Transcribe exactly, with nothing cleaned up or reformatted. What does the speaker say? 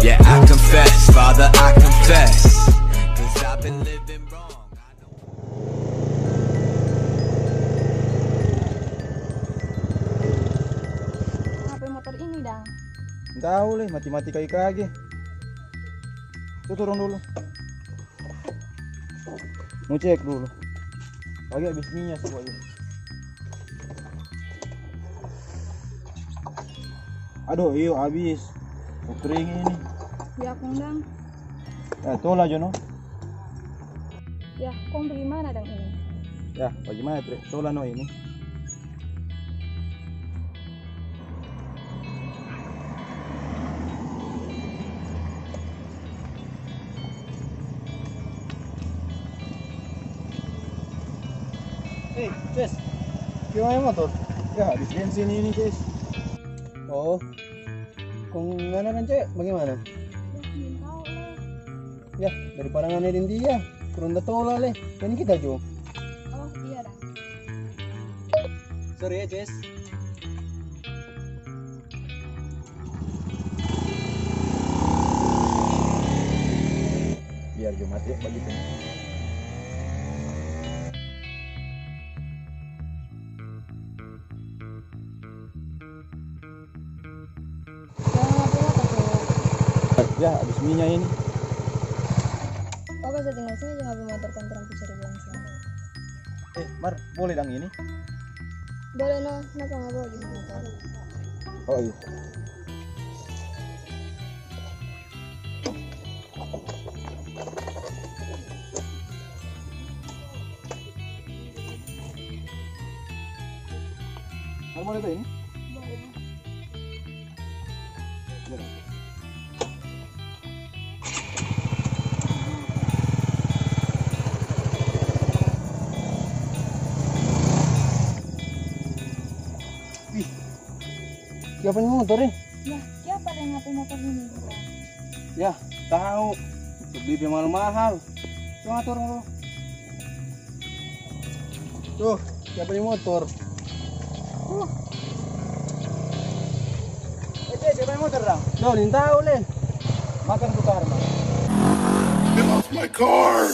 Yeah, I confess, Father, I confess. 'Cause I've been living wrong. I know. Kenapa motor ini, dang? Tahu leh, mati-mati kage-kage. Tu turun dulu. Mau cek dulu. Lagi habis minyak semua ini. Aduh, iyo habis. Mau kering ini. Ya, kong dang. Ya, tola jo no. Ya, kong bagaimana dang ini? Ya, bagaimana, Tre? Tola no ini. Eh, Ces, kiapa motor? Ya, habis bensin ini, Ces. Oh, kong ngana dang, Cek, bagaimana? Ya, daripada ngana deng dia, turun da tola leh. Jadi kita jo. Oh, iya dang. Sorry ya, Ces. Biar jo mati bagitu. Jangan ngapain apa tuh? Ya, habis minyak ini. Oke, saya tinggal sini, jangan motor kontrakan cari bensin. Eh, Mar, boleh dang ini? Boleh, no. Kenapa nggak boleh gitu? Oh, iya. Mar, boleh tak ini? Boleh. Ih, kiapa ni motor, eh? Ya, kiapa deng ngana pe motor ini? Ya, tahu. Untuk beli pe mahal-mahal. Cuma turun dulu. Tuh, kiapa ni motor? Uh. Eh, Cek, kiapa ni motor dang? Tuh, nintau leh. Makan tu karma. They lost my car.